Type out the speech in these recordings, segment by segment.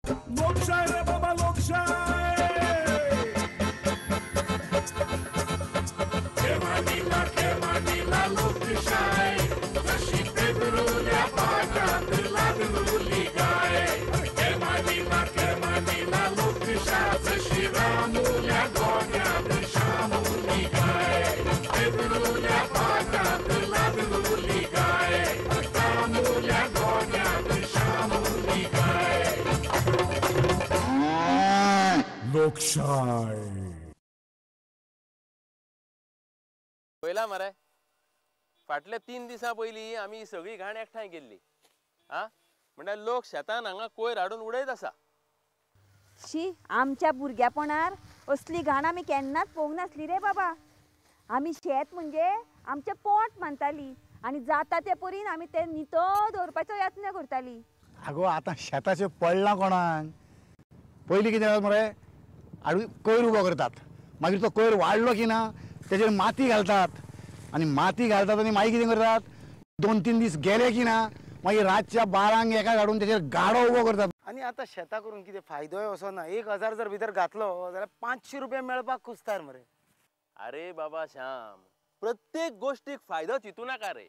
लोकशाय रे बाबा लोकशाय. लोकशाय जशी पेदरुल्या पाटात लागलुली गाय. केमानीला केमानीला लोकशाय जशी रामुल्या गोट्यात शामुली गाय. पेदरुल्या पाटात लागलुली गाय. रामुल्या गोट्यात शामुली गाय. लोकशाय. पयला मरे फाटल्या 3 दिसां पयलीं आमी सगळी घाण एकठांय केल्ली. आ म्हणल्यार लोक शेतान हांगा कोयर हाडून उडयत आसा. शी, आमच्या भुरग्यापणार असली घाण आमी केन्नाच पळोवंक नासली रे बाबा. आमी शेत म्हणजे आमचें पोट मानताली आनी जाता ते परीन आमी तें नितळ दवरपाचो यत्न करताली. आगो आतां शेताचें पडलां कोणाक. पयलीं कितें जाता मरे, हाडून कोयर उबो करतात, मागीर तो कोयर वाडलो की ना तेजेर माती घालतात आनी माती घालतात आनी मागीर कितें करतात, 2-3 दीस गेले की ना मागीर रातच्या 12 एका हाडून तेजेर गाडो उबो करतात. आनी आतां शेतां करून कितें फायदोय असो ना. 1000 जर भितर घातलो जाल्यार 500 रुपया मेळपाक कुस्तार मरे. अरे बाबा श्याम, प्रत्येक गोष्टीक फायदो चिंतू नाका रे.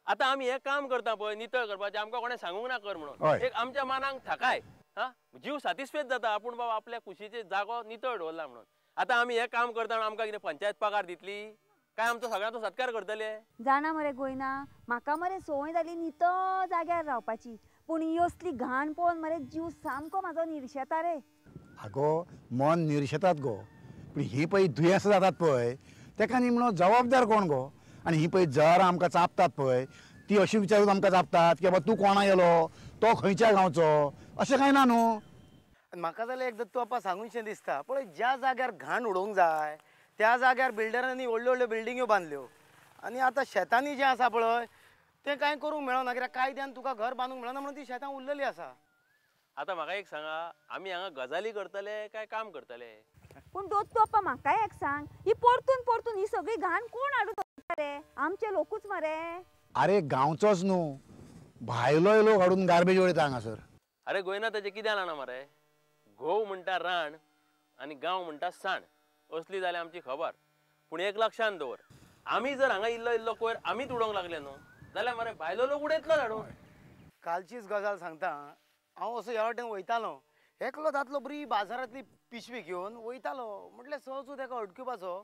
आतां आमी हें काम करता पळय नितळ करपाचें, आमकां कोणें सांगूंक ना कर म्हणून, एक आमच्या मनाक थाकाय. हा, जीव सॅटिस्फायड जाता आपूण बाबा आपल्या कुशीचे जागो नितळ दवरला म्हणून. आतां आमी हें काम करता म्हणून आमकां कितें पंचायत पगार दितली काय आमचो सगळ्यांचो सत्कार करतले? जाणा मरे गोयना, म्हाका मरे संवय जाली नितळ जाग्यार रावपाची, पूण ही असली घाण पळोवन मरे जीव सामको म्हाजो निर्शेता रे. आगो मन निर्शेतात गो, पूण ही पळय दुयेंसां जातात पळय तेका न्ही म्हणून जबाबदार कोण गो. आनी ही पळय जळारां आमकां चाबतात पळय ती अशी विचारून आमकां चाबतात की बाबा तूं कोणा गेलो, तो खंयच्या गांवचो, अशें कांय ना न्हू. म्हाका जाल्यार एकदां तूं आपा सांगूनशें दिसता, पळय ज्या जाग्यार घाण उडोवंक जाय त्या जाग्यार बिल्डरांनी व्हडल्यो व्हडल्यो बिल्डिंग्यो बांदल्यो आनी आतां शेतांनी जें आसा पळय तें कांय करूंक मेळना, कित्याक कायद्यान तुका घर बांदूंक मेळना म्हणून ती शेतां उरलेली आसा. आतां म्हाका एक सांगा, आमी हांगा गजाली करतले काय काम करतले? पूण दोत्तो आप्पा म्हाका एक सांग, ही परतून परतून ही सगळी घाण कोण हाडून दवरता रे? आमचे लोकूच मरे. अरे गांवचोच न्हू, भायलोय लोक हाडून गार्बेज उडयता हांगासर. अरे गोयना तेजें कितें जाणा मरे, घोव म्हणटा राण आनी गांव म्हणटा साण, असली जाल्या आमची खबर. पूण एक लक्षान दवर, आमी जर हांगा इल्लो इल्लो कोयर आमीच उडोवंक लागले न्हू जाल्यार मरे भायलो लोक उडयतलो हाडून. कालचीच गजाल सांगता, हांव असो ह्या वाटेन वयतालो, एकलो दादलो बरी बाजारांतली पिशवी घेवन वयतालो, म्हटल्यार सहज तेका अडकुपाचो.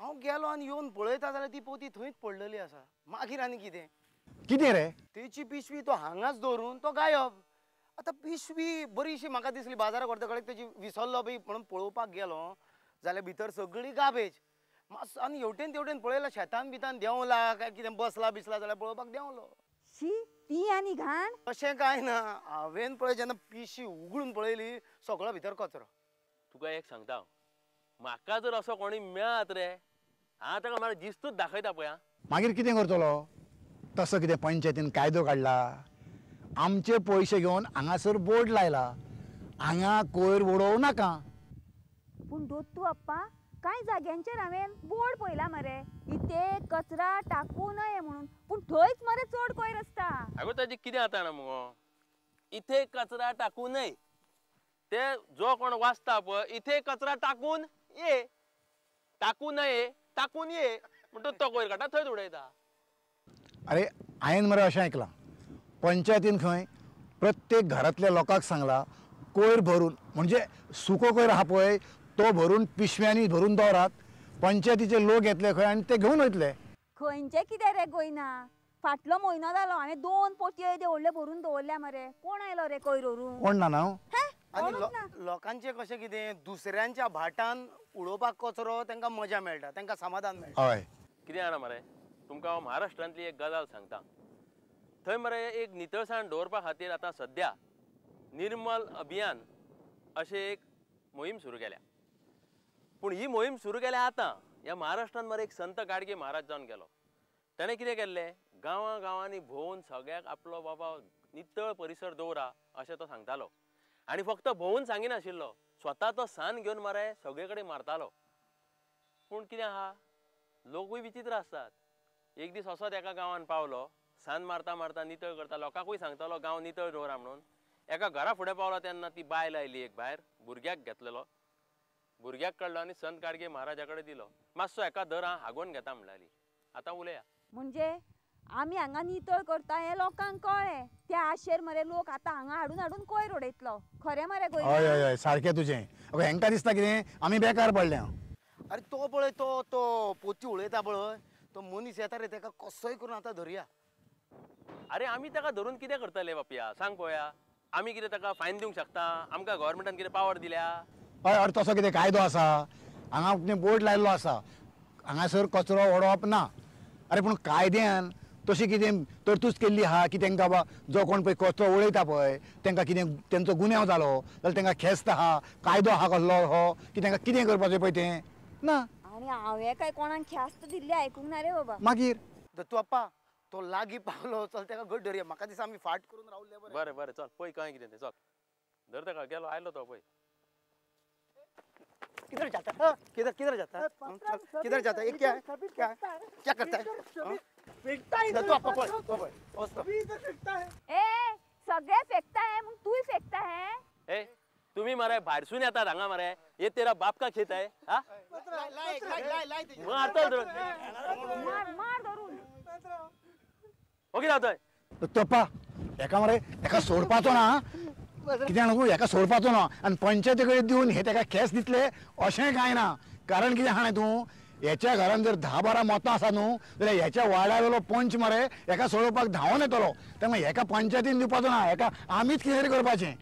हांव गेलो आनी येवन पळयता जाल्यार ती पोती थंयच पडलेली आसा. मागीर आनी कितें कितें रे, तेची पिशवी तो हांगाच दवरून तो गायब. आतां पिशवी बरीशी म्हाका दिसली बाजाराक व्हरता कडेन तेजी विसरलो बी म्हणून पळोवपाक गेलो जाल्यार भितर सगळी गार्बेज. मातसो आनी हेवटेन तेवटेन पळयला, शेतान बितान देंवला काय कितें बसला बिसला जाल्यार पळोवपाक देंवलो. शी, ती आनी घाण. अशें कांय ना, हांवें पळय जेन्ना पिशी उगडून पळयली सगळो भितर कचरो. तुका एक सांगता, म्हाका जर असो कोणी मेळत रे हांव ताका म्हाका जिस्तूच दाखयता पळय. मागीर कितें करतलो? तसो कितें पंचायतीन कायदो काडला, आमचे पयशे घेवन हांगासर बोर्ड लायला, हांगा कोयर उडोवं नाका. पूण दोत्तू आप्पा, कांय जाग्यांचेर हांवें बोर्ड पळयला मरे, इथे कचरा टाकू नये म्हणून, पूण थंयच मरे चड कोयर आसता. आगो ताजें कितें जाता ना मुगो, इथे कचरा टाकू नये ते जो कोण वाचता पळय, इथे कचरा टाकून ये, टाकू नये टाकून ये म्हणटो तो कोयर काडटा थंयच उडयता. अरे हांवें मरे अशें आयकलां, पंचायतीन खंय प्रत्येक घरांतल्या लोकांक सांगला कोयर भरून, म्हणजे सुको कोयर आहा पळय तो भरून पिशव्यांनी भरून दवरात, पंचायतीचे लोक येतले खंय आनी ते घेवन वयतले. खंयचें कितें रे गोयना, फाटलो म्हयनो जालो हांवें 2 पोतयो येद्यो व्हडल्यो भरून दवरल्या मरे, कोण आयलो रे कोयर व्हरूंक? कोण ना न्हू. आनी लोकांचें कशें कितें दुसऱ्यांच्या भाटान उडोवपाक कचरो तांकां मजा मेळटा, तांकां समाधान मेळटा. हय, कितें जाणा मरे, तुमकां हांव महाराष्ट्रांतली एक गजाल सांगता. थंय मरे एक नितळसाण दवरपा खातीर आतां सद्या निर्मल अभियान अशें एक मोहीम सुरू केल्या. पूण ही मोहीम सुरू केल्या आतां ह्या महाराष्ट्रान मरे एक संत गाडगे महाराज जावन गेलो. ताणें कितें केल्लें, गांवां गांवांनी भोंवून सगळ्याक आपलो बाबा नितळ परिसर दवरा अशें तो सांगतालो. आनी फक्त भोंवून सांगिनाशिल्लो, स्वता तो सान घेवन मरे सगळे कडेन मारतालो. पूण कितें आहा, लोकूय विचित्र आसतात. एक दीस असोच एका गांवान पावलो, सान मारता मारता नितळ करता, लोकांकूय सांगतालो गांव नितळ दवरा म्हणून. एका घरा फुडें पावला तेन्ना ती बायल आयली एक भायर, भुरग्याक घेतलेलो, भुरग्याक काडलो आनी संत गाडगे महाराजा कडेन दिलो. मातसो एका दर हागोवन घेता म्हणली. आतां उलया. म्हणजे आमी हांगा नितळ करता हें लोकांक कळ्ळें, त्या आशेर मरे लोक आतां हांगा हाडून हाडून कोयर उडयतलो. खरें मरे गोंय? हय हय हय सारकें तुजें. अगो हेंकां दिसता कितें आमी बेकार पडल्या. अरे तो पळय तो तो पोती उडयता पळय तो मनीस येता रे, तेका कसोय करून आतां धरया. अरे आमी ताका धरून कितें करतले बापया, सांग पळोवया. आमी कितें ताका फायन दिवंक शकता? आमकां गव्हर्मेंटान कितें पावर दिल्या? हय, अरे तसो कितें कायदो आसा? हांगा बोर्ड लायल्लो आसा हांगासर कचरो उडोवप ना. अरे पूण कायद्यान तशी कितें तरतूज केल्ली आहा की तांकां बा जो कोण पळय कचरो उडयता पळय तांकां कितें तेंचो गुन्यांव जालो जाल्यार तांकां खेस्त आहा, कायदो आहा कसलो हो की तांकां कितें करपाचें पळय तें ना. आनी हांवें काय कोणाक ख्यास्त दिल्ली आयकूंक ना रे बाबा. मागीर दत्तू आप्पा तो लागीं पावलो, चल ताका घट धरया. म्हाका दिसता आमी फाट करून रावले बरें. बरें बरें चल पळय काय कितें तें, चल धर ताका. गेलो आयलो तो पळय. किधर जाता है? किधर किधर जाता है? किधर जाता है? ये क्या है? क्या है? क्या करता है? फेंकता है तो आपका पळ इधर फेंकता है. ए सगळे फेकता है मग तूही फेकता है. ए तुम्ही मरे भायरसून येतात हांगा मरे, ये तेरा बाप का खेत है. हा मारतो मार मार धरून ओके जातोय तप्पा. एका मरे एका सोडपाचो ना, कितें जाणा तूं, हेका सोडपाचो ना आनी पंचायती कडेन दिवन हे तेका केस दितले अशें कांय ना. कारण कितें जाणा तूं, हेच्या घरान जर 10-12 मतां आसा न्हू जाल्यार हेच्या वाड्या वेलो पंच मरे हेका सोडोवपाक धांवोन येतलो. तेन्ना हेका पंचायतीन दिवपाचो ना, हेका आमीच कितें तरी करपाचें.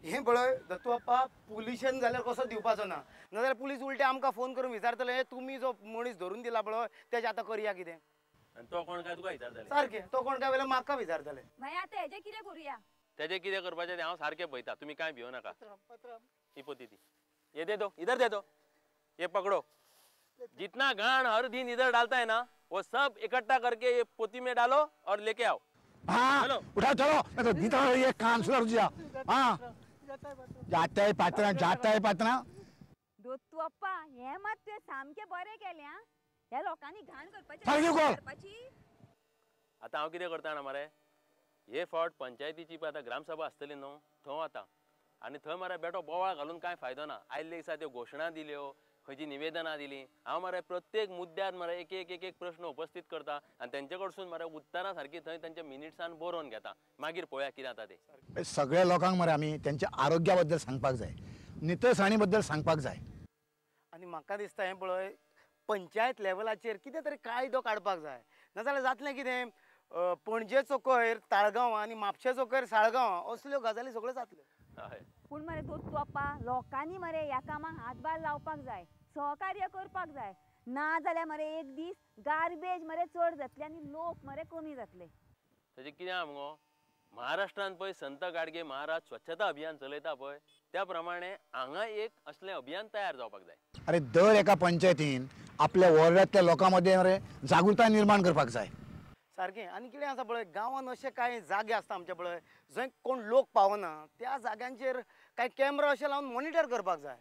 हें पळय दत्तू आप्पा, पुलिशेन जाल्यार कसो दिवपाचो ना, नाजाल्यार पुलीस उलटे आमकां फोन करून विचारतले तुमी जो मनीस धरून दिला पळय तेजें आतां करया कितें. आनी तो कोण काय तुका विचारतले? सारकें, तो कोण काय वेल्यार म्हाका विचारतले. मागीर आतां हेजें कितें करुया? तेजे कितें करपाचें तें हांव सारकें पळयता, तुमी कांय भियो नाका. ही पोती ती ये दे दो, इधर दे दो, ये पकड़ो. जितना घाण हर दिन इधर डालता है ना वो सब इकट्ठा करके ये पोती में डालो और लेके आओ. हाँ उठाओ चलो, मैं तो जीता हूँ ये काम सुधर जा. हाँ जाता है पात्रा, जाता है पात्रा. दत्तू अप्पा हे मात तुवें सामकें बरें केलें. ह्या लोकांनी घाण करपाची. आतां हांव कितें करता ना मरे, हे फावट पंचायतीची पळय आतां ग्रामसभा आसतली न्हू थंय वता आनी थंय मरे बेटो बोवाळ घालून कांय फायदो ना. आयिल्ले दिसा त्यो घोशणा दिल्यो, खंयची निवेदनां दिलीं. हांव मरे प्रत्येक मुद्द्यार मरे एक एक एक एक प्रश्न उपस्थीत करता आनी तेंचे कडसून मरे उत्तरां सारकी थंय तेंच्या मिनिट्सान बरोवन घेता. मागीर पळोवया कितें जाता तें. सगळ्या लोकांक मरे आमी तेंच्या आरोग्या बद्दल सांगपाक जाय, नितळसाणी बद्दल सांगपाक जाय. आनी म्हाका दिसता हें पळय पंचायत लेवलाचेर कितें तरी कायदो काडपाक जाय, नाजाल्यार जातलें कितें पणजेचो कोयर ताळगांव आनी म्हापशेचो कोयर साळगांव असल्यो गजाली सगळ्यो जातल्यो. पूण मरे दत्तू आप्पा लोकांनी मरे ह्या कामाक हातभार लावपाक जाय, सहकार्य करपाक जाय. ना जाल्यार मरे एक दीस गार्बेज मरे चड जातले आनी लोक मरे कमी जातले. तेजें कितें आहा मुगो, महाराष्ट्रान पळय संत गाडगे महाराज स्वच्छता अभियान चलयता पळय त्या प्रमाणे हांगा एक असलें अभियान तयार जावपाक जाय. अरे दर एका पंचायतीन आपल्या वॉर्डांतल्या लोकां मदें मरे जागृताय निर्माण करपाक जाय. सारकें. आनी कितें आसा पळय गांवांत अशे कांय जागे आसता आमचे पळय जंय कोण लोक पावना त्या जाग्यांचेर कांय कॅमरा अशें लावन मॉनिटर करपाक जाय.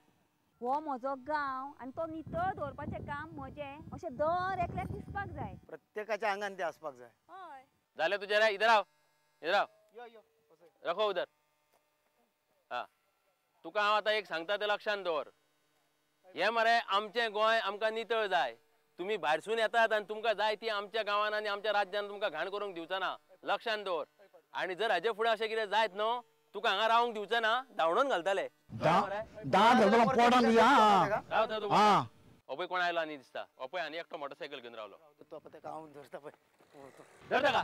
हो म्हजो गांव आनी तो नितळ दवरपाचें काम म्हजें अशें दर एकल्याक दिसपाक जाय, प्रत्येकाच्या आंगान तें आसपाक जाय. हय जालें तुजें रे, इधर आओ, इधर आओ, रखो उधर. हा तुका हांव आतां एक सांगता तें लक्षान दवर. हें मरे आमचें गोंय आमकां नितळ जाय. तुमी भायरसून येतात आनी तुमकां जाय ती आमच्या गांवान आनी आमच्या राज्यान तुमकां घाण करूंक दिवचो ना, लक्षान दवर. आनी जर हाजे फुडें अशें कितें जायत न्हू तुका हांगा रावंक दिवचो ना, धांवडोवन घालतले. हो पळय कोण आयलो आनी दिसता, हो पळय आनी एकटो मोटरसायकल घेवन रावलो. धर ताका.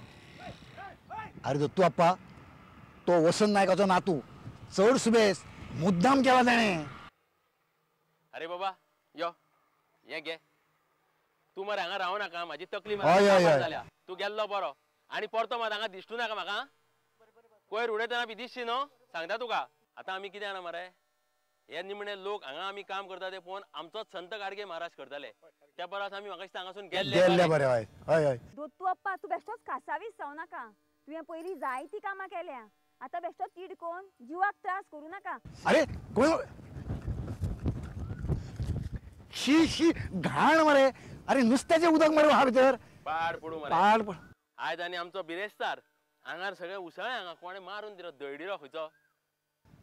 अरे दत्तू आप्पा तो वसंत नायकाचो नातू चड सुबेस मुद्दाम केला ताणें. अरे बाबा यो हें घे, तूं मरे हांगा रावं नाका, म्हाजी तकली जाल्या. तूं गेल्लो बरो आनी परतो मात हांगा दिश्टू नाका म्हाका. कोयर उडयतना बी दिसशी न्हू, सांगता तुका. आतां आमी कितें जाणा मरे, हे निमणे लोक हांगा आमी काम करता ते पळोवन आमचोच संत गाडगे महाराज करतले. त्या परस आमी म्हाका दिसता हांगासून गेल्ले बरे. हय हय हय दत्तू आप्पा तूं बेश्टोच कासावीस जावं नाका. तुवें पयलीं जायतीं कामां केल्या, आतां बेश्टो तिडकोन जिवाक त्रास करूं नाका. अरे कोण शी शी घाण मरे, अरे नुस्त्याचें उदक मरे आहा भितर, पाड पडूं मरे पाड. आयज आनी आमचो बिरेस्तार हांगार सगळे उसळ्ळे, हांगा कोणें मारून दिलो दळडिरो खंयचो.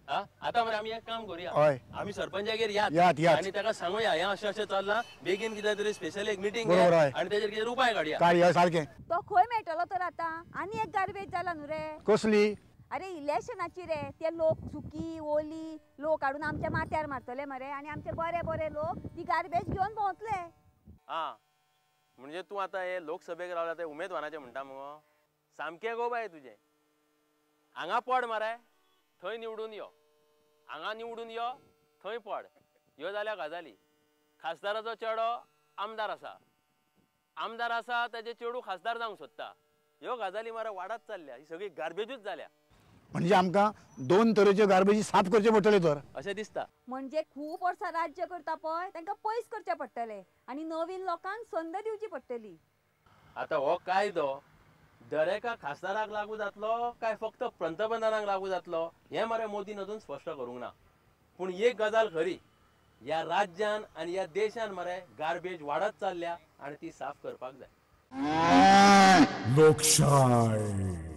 आतां मरे आमी एक काम करूया, आमी सरपंचागेर यात आनी ताका सांगूया हें अशें अशें चल्लां, बेगीन कितें तरी स्पेशल एक मिटींग आनी तेजेर कितें उपाय काडया. काडया सारकें. तो खंय मेळटलो तर आतां? आनी एक गार्बेज जाला न्हू रे. कसली? अरे इलेक्शनाची रे. ते लोक सुकी ओली लोक हाडून आमच्या माथ्यार मारतले मरे आनी आमचे बरे बरे लोक ती गार्बेज घेवन भोंवतले. आं म्हणजे तूं आतां हे लोकसभेक रावला ते उमेदवाराचें म्हणटा मुगो? सामकें गो बाय तुजें. हांगा पड मरे थंय निवडून यो, हांगा निवडून यो थंय पड, ह्यो जाल्या गजाली. खासदाराचो चेडो आमदार आसा, आमदार आसा ताजे चेडू खासदार जावंक सोदता. ह्यो गजाली मरे वाडत चल्ल्या, ही सगळी गार्बेजूच जाल्या. म्हणजे आमकां दोन तरेच्यो गार्बेजी साफ करच्यो पडटल्यो तर अशें दिसता. म्हणजे खूब वर्सां राज्य करता पळय तांकां पयस करचें पडटलें आनी नवीन लोकांक संद दिवची पडटली. आतां हो कायदो दरेका खासदाराक लागू जातलो काय फक्त पंतप्रधानाक लागू जातलो हें मरे मोदीन अजून स्पश्ट करूंक ना. पूण एक गजाल खरी, ह्या राज्यान आनी ह्या देशान मरे गार्बेज वाडत चल्ल्या आनी ती साफ करपाक जाय. लोकशाय.